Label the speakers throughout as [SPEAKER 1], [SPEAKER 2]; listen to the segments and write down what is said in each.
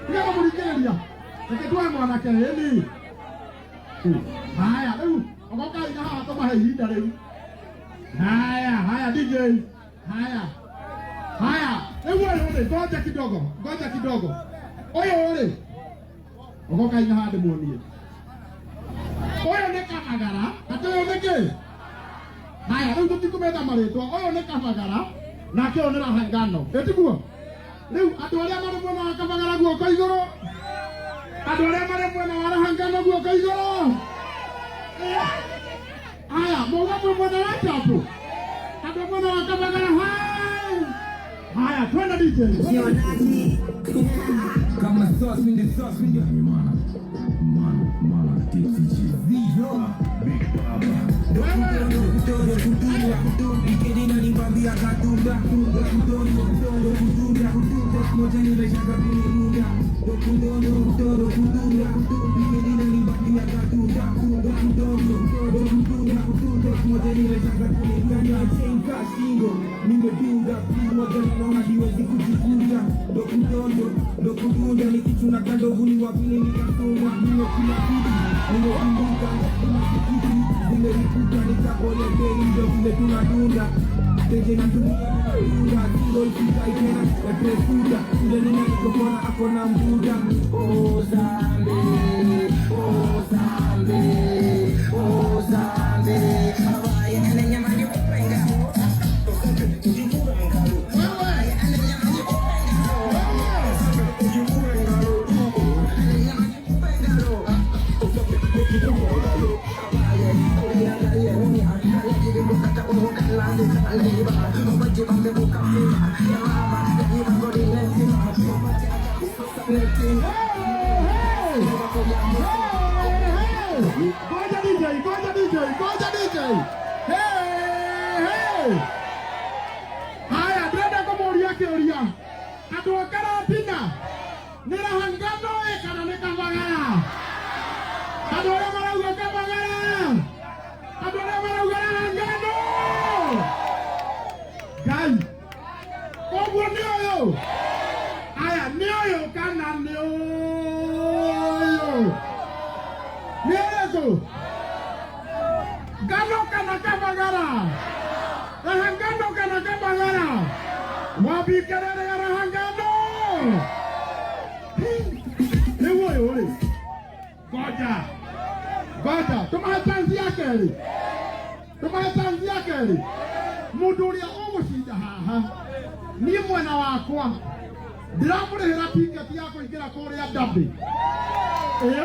[SPEAKER 1] Tiga kũmũringĩrĩria. Reke tuoe mwanake ĩni. Haya, rĩu ogokai na haha tũmahe ihinda rĩu. Haya, haya DJ. Haya. Haya, rĩu ũyũ rĩ, ngoja kidogo, ngoja kidogo. Ũyũ rĩ, ogokai na haha ndĩmuonie. Ũyũ nĩ Kabagara, atĩ ũyũ nĩ kĩ? Haya, rĩu tũtikũmeta marĩtwa. Ũyũ nĩ Kabagara, nake ũyũ nĩ Rahangano. Ĩtiguo? Rĩu andũ arĩa marĩ mwena wa Kabagara guoko igũrũ. Andũ arĩa marĩ mwena wa Rahangano guoko igũrũ. Haya, mauga mwĩ mwena wa Chapo. Andũ a mwena wa Kabagara hai. Haya, twende DJ.
[SPEAKER 2] Kama sauce in the sauce in the
[SPEAKER 3] Mana, mana, mana, TTG.
[SPEAKER 2] Zero.
[SPEAKER 3] Big Baba.
[SPEAKER 1] Wewe.
[SPEAKER 2] Dokudunda nikichuna kandovu ni wapili nikafunga nimekula kitu nimekumbuka masikiti zimelipuka nikapole bei ndo vile tunadunda teje natumia tunadunda single sikai tena yatrefuta ule nina nikopona akona mbuda ozambe ozambe ozambe abaye
[SPEAKER 1] Hey, hey, hey. Ngoja DJ, ngoja DJ, ngoja DJ. Hey, hey. Haya, ndĩrenda kũmũria kĩũria. Andũ a Karatina, nĩ Rahangano ĩ kana nĩ Kabagara? Andũ arĩa marauga Kabagara. Andũ arĩa marauga Rahangano. Ngai. Koguo nĩ ũyũ. Aya, nĩ ũyũ kana nĩ ũyũ? Nĩ ũrĩkũ? Ngano kana Kabagara? Rahangano kana Kabagara? Wapi kelele ya Rahangano? Rĩu ũyũ rĩ, ngoja ngoja, tũmahe chance ya kerĩ, tũmahe chance ya kerĩ. Mũndũ ũrĩa ũgũcinda haha, niĩ mwena wakwa ndiramũrĩhĩra tiketi ya kũingĩra kũrĩa Derby. Ĩĩ,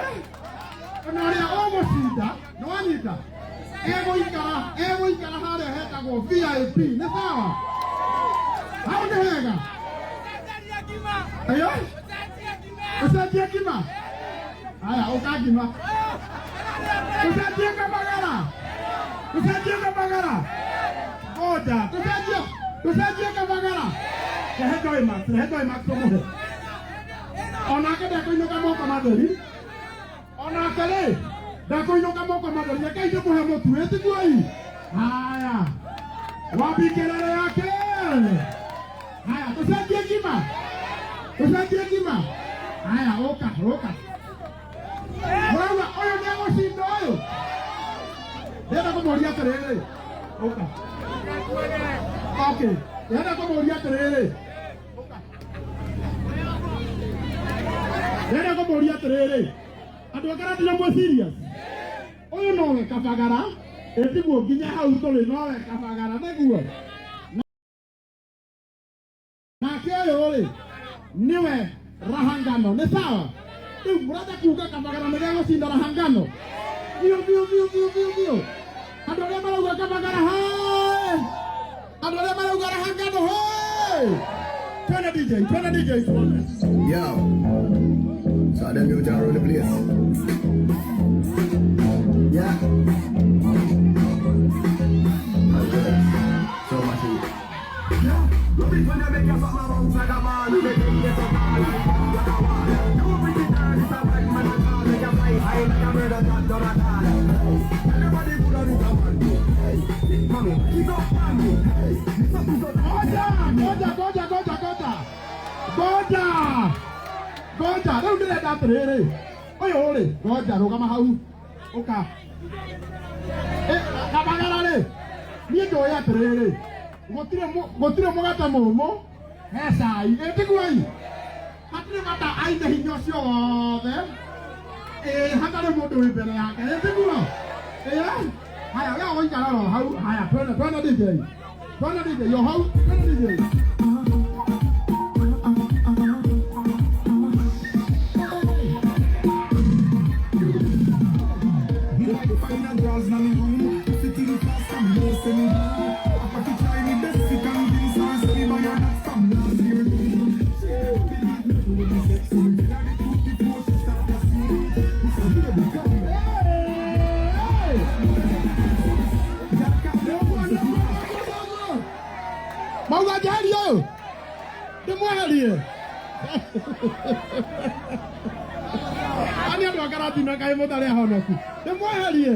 [SPEAKER 1] ona ũrĩa ũgũcinda nĩ wanyita egũikara egũikara harĩa hetagwo VIP nĩ sawa hau nĩ hega ĩyo ũcenjie ngima haya ũka ngima ũcenjie Kabagara ũcenjie Kabagara ngoja tũcenjie tũcenjie Kabagara rehe Joymax rehe Joymax tũmũhe onake ndekũinũka moko matheri onake rĩ ndekũinũka moko matheri rekei ndĩmũhe mũtu ĩtiguoi haya wapi kelele yake haya tũcenjie ngima tũcenjie ngima haya ũka ũka mũrauga ũyũ nĩ egũcinda ũyũ ndĩrenda kũmũria atĩrĩrĩ ũka okay ndĩrenda kũmũria atĩrĩrĩ ndĩrenda kũmũria atĩrĩrĩ andũ a Karatina mwĩ serious ũyũ nowe Kabagara ĩtiguo nginya hau tũrĩ nowe Kabagara nĩguo nake ũyũ rĩ nĩwe Rahangano nĩ sawa rĩu mũrenda kuga Kabagara nĩ gegũcinda Rahangano biũ biũ biũ biũ biũ biũ andũ arĩa marauga Kabagara hai andũ arĩa marauga Rahangano hai twende DJ twende DJ tuone.
[SPEAKER 3] Yo. So them you around the place. Yeah. So much.
[SPEAKER 2] Yeah. Love it when you make yourself bounce like a ball. You make it get up all like like a wall. You pretty girl, it's a bad man at all. Make you fly high like a bird and not done at all. Everybody put on it a man. Hey, mommy, keep up on me. Hey, something so
[SPEAKER 1] Ngoja, ngoja, ngoja, ngoja, ngoja. Ngoja. Ngoja. Ngoja rĩu ndĩrenda atĩrĩrĩ, ũyũ rĩ, ngoja rũgama hau ũka. Kabagara rĩ, niĩ njũĩ atĩrĩrĩ, gũtirĩ mũgate mũmũ he cai, ĩtiguo ĩ hatirĩ bata aine hinya ũcio wothe, hatarĩ mũndũ wĩ mbere yake, ĩtiguo. Haya, we ũgũikara ro hau. Haya, twende twende DJ, twende DJ yo hau, twende DJ.
[SPEAKER 2] Final girls na me room. City the fast and no say me do. I to try me best to convince her. Say me buy her that from last year. She never believe me when me say so. Me tell her the truth before she start to see. Me say baby come.
[SPEAKER 1] Hey!
[SPEAKER 2] That can
[SPEAKER 1] Mauga njeherie ũyũ, ndĩmweherie ani andũ a Karatina kaĩ mũtarĩ ahonoku, ndĩmweherie.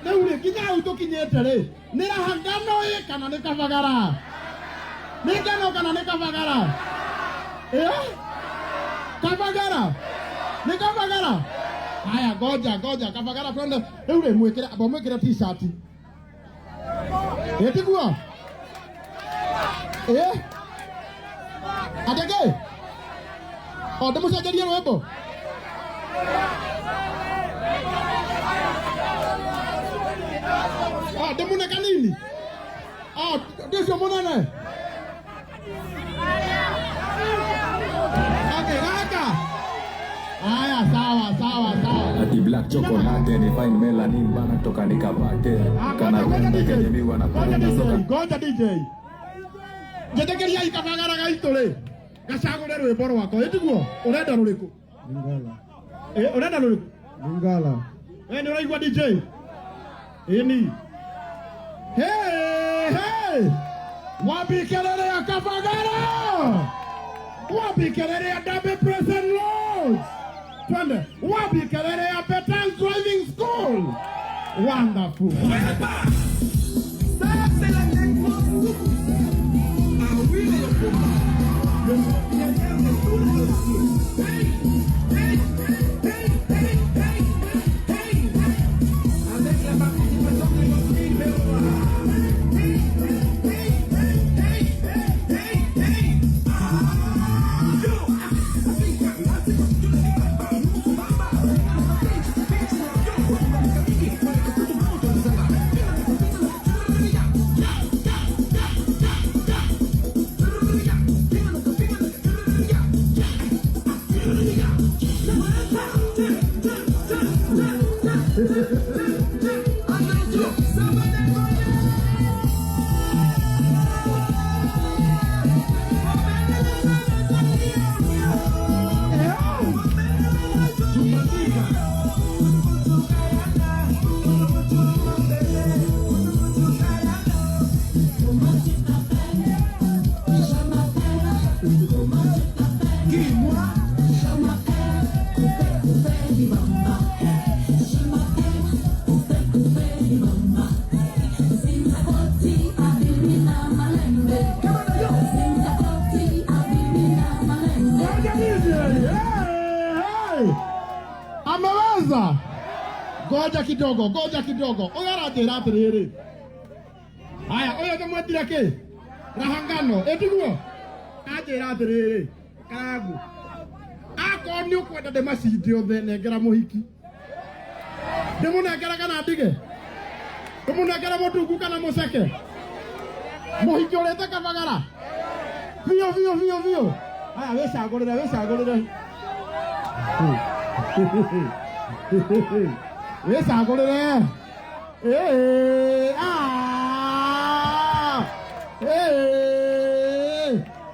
[SPEAKER 1] Rĩu rĩ, nginya hau tũkinyĩte rĩ, nĩ raha ngano ĩ kana nĩ kabagara? Nĩ ngano kana nĩ kabagara? Kabagara nĩ kabagara. Haya, ngoja ngoja, kabagara twende. Rĩu rĩ, mwĩkĩre amba mwĩkĩre t-shirt, ĩtiguo ateke o ndĩmũcenjerie rwĩmbo. O ndĩmũne kanini, o ndĩcio mũnene. Okay, gaka. Haya, sawa sawa sawa.
[SPEAKER 3] Ati black chocolate ni fine melanin bana toka nikapate.
[SPEAKER 1] Ah,
[SPEAKER 3] Kana
[SPEAKER 1] ngoja
[SPEAKER 3] penda
[SPEAKER 1] DJ.
[SPEAKER 3] kenye miwa na
[SPEAKER 1] Ngoja
[SPEAKER 3] penda
[SPEAKER 1] DJ,
[SPEAKER 3] soka.
[SPEAKER 1] ngoja DJ. Njĩtĩkĩriai kabagara gaitũ rĩ, gacagũre rwĩmbo rwakwa, ĩtiguo? Ũrenda rũrĩkũ?
[SPEAKER 4] Lingala.
[SPEAKER 1] Ũrenda rũrĩkũ?
[SPEAKER 4] Lingala.
[SPEAKER 1] We nĩ ũraigua DJ? Ĩni. Hey, hey! Wapi kelele ya Kabagara? Wapi kelele ya Derby Prison Lodge? Twende. Wapi kelele ya Betans Driving School? Wonderful.
[SPEAKER 2] Ça c'est la techno. Ah oui, le propriétaire de tous les dossiers. Hey, hey, hey, hey, hey, hey, hey. Avec la participation de notre numéro 1. Hey, hey, hey, hey, hey, hey. Ah, yo.
[SPEAKER 1] Ngoja DJ. Hey, hey. Ameweza. Ngoja kidogo, ngoja kidogo. Ũyũ aranjĩra atĩrĩrĩ. Haya, ũyũ tũmwetire kĩ? Rahangano, ĩtiguo? Anjĩra atĩrĩrĩ, Karangu. Akorwo nĩ ũkwenda ndĩmacinde othe, nengera mũhiki. Ndĩmũnengere kana ndige? Ndĩmũnengere mũtungu kana mũceke? Mũhiki ũrĩte Kabagara? Biũ biũ biũ biũ. Haya, wĩcagũrĩre, wĩcagũrĩre. Wĩcagũrĩre. Ah!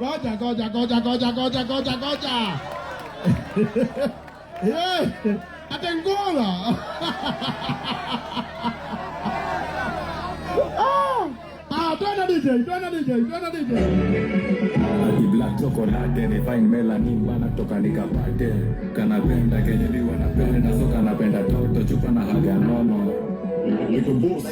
[SPEAKER 1] Ngoja, ngoja, ngoja, ngoja, ngoja, ngoja, ngoja. Ate ngola. Ah, twende DJ, twende DJ, twende DJ.
[SPEAKER 3] Ati black chocolate ni fine melanin bana toka nikapate. Kanapenda kenye miwa napenda soka napenda toto chupa na haga nono. Like a boss.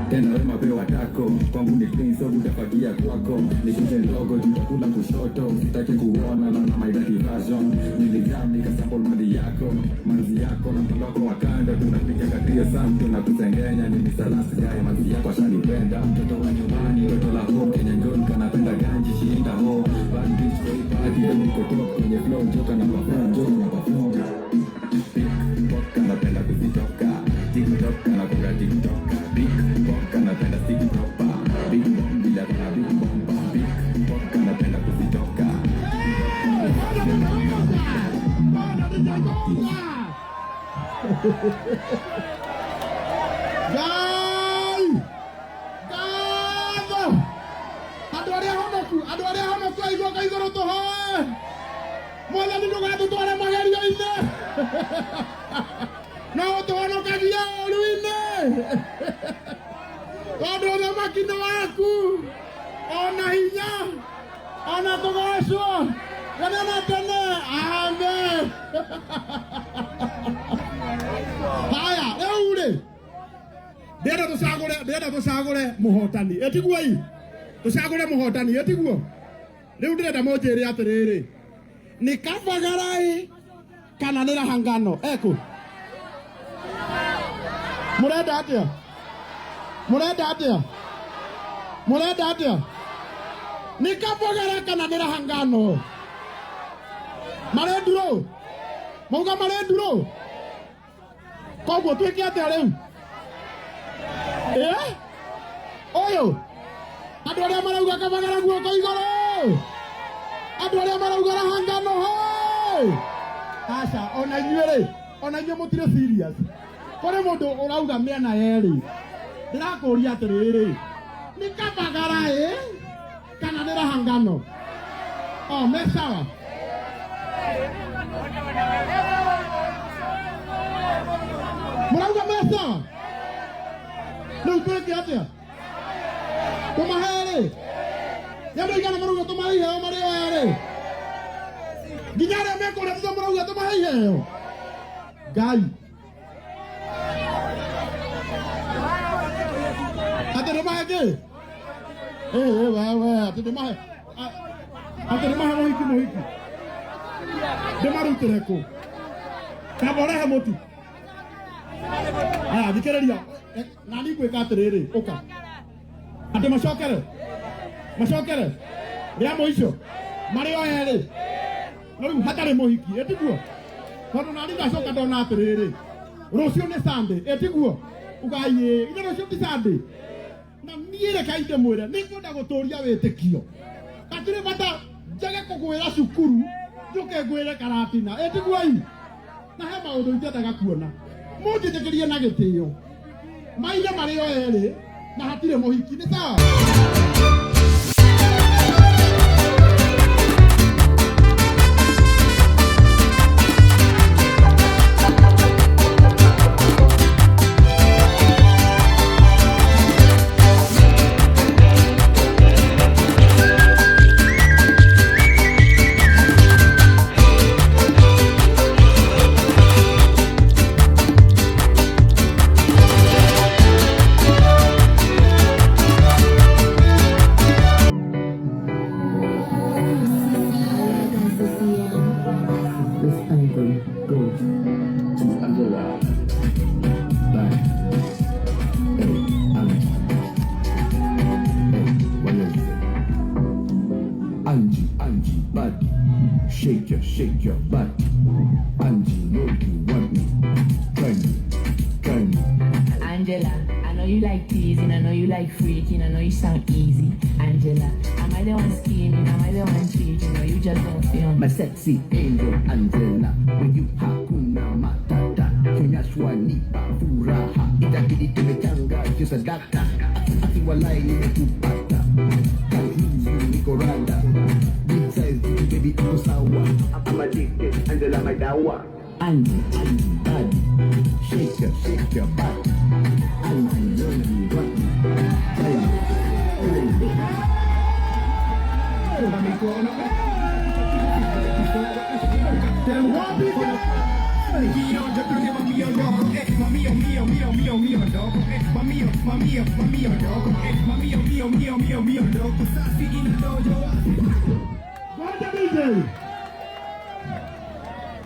[SPEAKER 3] Tena wema pewa tako. Kwangu ni clean so utafagia kwako. Nikuje ndogo tutakula kushoto. Sitaki kuona na my dirty version. Nilijam nikasample mali yako. Manzi yako na mtandoko wa kando. Tunapiga katia sam tunakusengenya. Ni Mr. Last Guy manzi yako ashanipenda. Mtoto wa nyumbani mtoto la home Kenya ngoni kanapenda ganji shinda ho. Bad bitch kwa hii party niko top kwenye flow joka na perform joka na perform. Pickpocket anapenda kuzitoka. TikTok anakuwa TikTok. Pickpocket anapenda TikTok. Big bomb bila kuna big bomb. Pickpocket anapenda kuzitoka.
[SPEAKER 1] Ngai! Ngatho! Andũ arĩa honoku, andũ arĩa honoku aigua igũrũ tũhoe. Mwathani ndũgatũtware magerio-inĩ. No ũtũhonokagie ũũru-inĩ. Tondũ ũthamaki nĩ waku, ona hinya, ona kũgocwo, tene na tene. Amen. Haya, rĩu rĩ, ndĩrenda tũcagũre, ndĩrenda tũcagũre mũhotani. Ĩtiguo ii? Tũcagũre mũhotani, ĩtiguo? Rĩu ndĩrenda mũnjĩre atĩrĩrĩ, nĩ Kabagarai kana nĩ Rahangano? Ekũ? Mũrenda atĩa? Mũrenda atĩa? Mũrenda atĩa? Nĩ Kabagara kana nĩ Rahangano? Marĩ ndurũ? Mauga marĩ ndurũ? Koguo twĩke atĩa rĩu? Ĩ? Ũyũ? Andũ arĩa marauga Kabagara guoko igũrũ? Andũ arĩa marauga Rahangano hĩ? Aca, ona inyuĩ rĩ, ona inyuĩ mũtirĩ serious. Kũrĩ mũndũ ũrauga mĩena yerĩ. Ndĩrakũria atĩrĩrĩ, nĩ Kabagara ĩ kana nĩ Rahangano? Oh, me sawa. Mũrauga me sawa? Rĩu twĩke atĩa? Tũmahe rĩ? Nĩ andũ aigana marauga tũmahe iheo marĩ o erĩ? Nginya arĩa me kũrĩa thutha mũrauga tũmahe iheo? Ngai. Atĩ ndũmahe kĩ? Ĩ, wewe, atĩ ndũmahe. Atĩ ndũmahe mũhiki mũhiki. Ndĩmarutĩre kũ? Kamba ũrehe mũtu. Aya, thikĩrĩria. Nani ngwĩka atĩrĩrĩ, ũka. Atĩ macokere. Macokere. Rĩa mũico. Marĩ o erĩ. No rĩu hatarĩ mũhiki, ĩtiguo? Tondũ nani ndacoka ndona atĩrĩrĩ, rũciũ nĩ Sunday, ĩtiguo? Ugai ĩĩ, ithe rũciũ ti Sunday. Na niĩ reke ndĩmwĩre, nĩ ngwenda gũtũria wĩtĩkio. Hatirĩ bata njage kũgwĩra cukuru, njũke ngwĩre karatina, ĩtiguo ii? Na he maũndũ itendaga kuona. Mũnjĩtĩkĩrie na gĩtĩo. Maithe marĩ o erĩ, na hatirĩ mũhiki, nĩ sawa?
[SPEAKER 3] This anthem goes to Angela. Bye. Hey, Angie. Hey, Wanyanzi. Angie, Angie, body. Shake your body. Angie, know you want me. Try me, try me.
[SPEAKER 4] Angela, I know you like teasing, I know you like freaking, I know you sound easy. Angela, am I the one scheming? Am I the one cheating? Or you just don't feel me?
[SPEAKER 2] My sexy angel Angela, when you hakuna matata, kionyeshwa nipa furaha, itabidi tumechanga kisadaka, aki walai nimekupata, can't lose you niko rada, big size baby uko sawa, I'm addicted, Angela my dawa.
[SPEAKER 3] Angie, Angie, body. Shake your body. Angie, know you want me. Try me, try me.
[SPEAKER 1] Wapige!
[SPEAKER 2] Nikionja twende mamio ndoko, eh, mamio mio mio mio mio ndoko, eh, mamio mamio mamio ndoko, eh, mamio mio mio mio mio ndoko. Safi inadonjo wapi?
[SPEAKER 1] Ngoja DJ.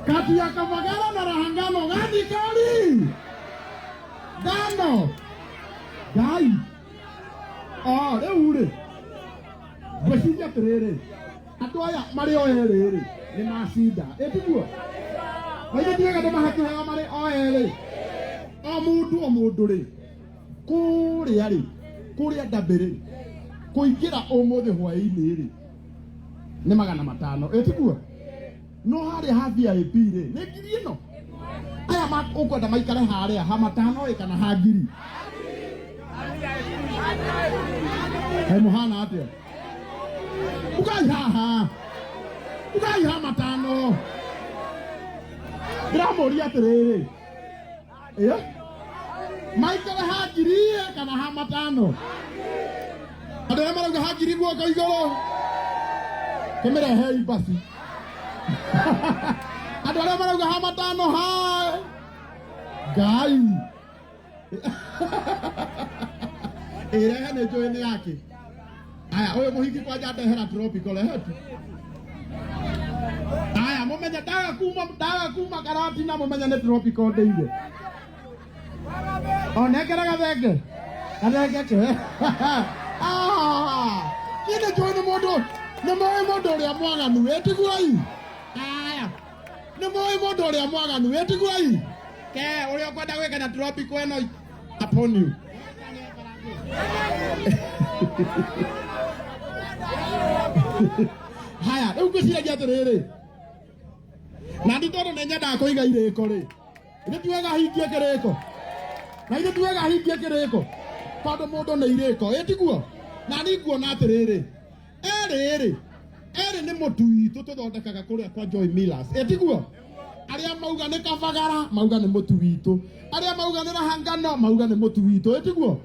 [SPEAKER 1] Kati ya Kavagara na Rahangano gani kali? Ngano. Ngai. Oh, rĩu rĩ. Ngwĩciria atĩrĩrĩ. Andũ aya marĩ o erĩ rĩ, nĩ macinda. Ĩ tiguo? Na ithuĩ tiwega ndĩmahe kĩheo marĩ o erĩ. O mũndũ o mũndũ rĩ, kũrĩa rĩ, kũrĩa Ndambĩ rĩ, kũingĩra ũmũthĩ hwaĩ-inĩ rĩ, nĩ 500. Ĩ tiguo? No harĩa ha VIP rĩ, nĩ ngiri ĩno. Aya ũkwenda maikare harĩa ha 500 ĩ kana ha ngiri? Kaĩ mũhana atĩa? Ugai haha. Ugai ha 500. Ndĩramũria atĩrĩrĩ. Ĩ? Maikare ha ngiri ĩ kana ha 500? Andũ arĩa marauga ha ngiri guoko igũrũ. Kĩmĩrehei basi. Andũ arĩa marauga ha 500 ha Ngai. Ĩrehe nĩ njũĩ nĩ yake. Aya, ũyũ mũhiki kwanja ndehera tropical rehe tu. Aya, mũmenye ndaga kuma karatina mũmenye nĩ tropical ndĩire. O nengera gathenge. Gathenge ke. Ah! Niĩ nĩ njũĩ nĩ mũndũ, nĩ mũĩ mũndũ ũrĩa mwaganu, ĩtiguai. Aya. Nĩ mũĩ mũndũ ũrĩa mwaganu, ĩtiguai. Ke ũrĩa ũkwenda gwĩka na tropical ĩno upon you. Haya, rĩu ngwĩciragia atĩrĩrĩ. Na ndi tondũ nĩ nyendaga kũiga irĩko rĩ. Ithe ti wega hingie kĩrĩko. Na ithe ti wega hingie kĩrĩko. Tondũ mũndũ nĩ irĩko, ĩ tiguo? Na niĩ nguona atĩrĩrĩ. Erĩ rĩ, erĩ nĩ mũtu witũ tũthondekaga kũrĩa kwa Joy Millers, ĩ tiguo? Arĩa mauga nĩ Kabagara, mauga nĩ mũtu witũ. Arĩa mauga nĩ Rahangano, mauga nĩ mũtu witũ, ĩ tiguo?